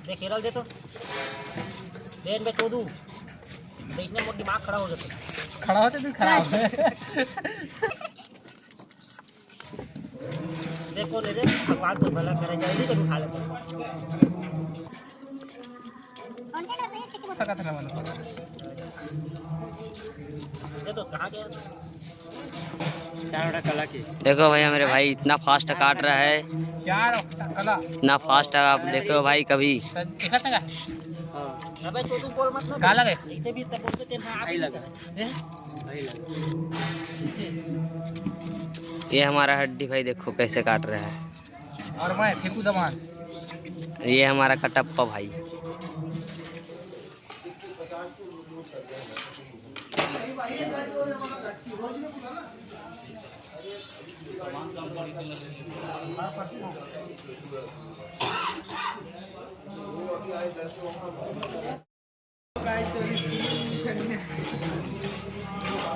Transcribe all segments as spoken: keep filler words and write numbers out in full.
देख, केरल दे तो। दे बे, चोदू। देखने मोर दिमाग खराब हो जाता। खड़ा होते तू खराब। देखो, ले दे, भगवान तो भला करे, जल्दी से उठा ले। सकत रहा वाला। ये तो कहाँ गया? चार वटा कला के। देखो भैया, मेरे भाई इतना फास्ट काट रहा है, चार वटा कला। इतना फास्ट है, आप देखो भाई, कभी। तो देखा था का? हाँ। अबे तो तू बोल मत ना। कहाँ लगे? इसे भी तब बोलते थे ना, आप आई ही लगा। नहीं। ए? आई लगा। इसे। ये हमारा हड्डी भाई देखो कैसे काट रहा है। और मैं फेंकू दमान। ये हमारा कटप्पा भाई।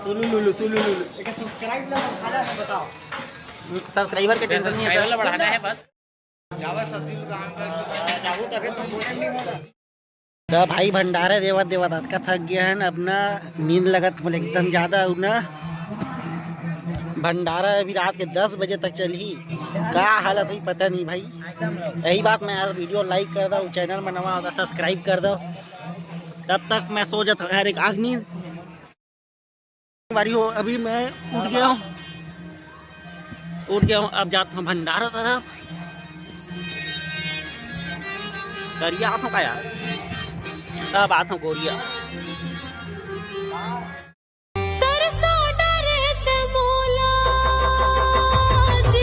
सुलू लुलू, सुलू लुलू। एक सब्सक्राइब ला, खाना है, बताओ। सब्सक्राइबर के टेंशन नहीं है, सब्सक्राइबर ला बढ़ाना है बस। जावा सब्जी दुकान पर। जाऊ तभी तो बोले नहीं होगा। त भाई, भंडारा देवत देवत अतका थक गया है ना, अपना नींद लगत बोले एकदम ज्यादा हूँ ना। भंडारा अभी रात के दस बजे तक चलही, का हालत हुई पता नहीं भाई। यही बात मैं यार, वीडियो लाइक कर दो, चैनल में नवा होता सब्सक्राइब कर दो। तब तक मैं सो जाता हूँ यार, एक आग नींद। बारी हो, अभी मैं उठ गया हूँ, उठ गया हूँ, अब जाता हूँ भंडारा तरफ। करिया आत हूँ का यार, तब आत हूँ गोरिया।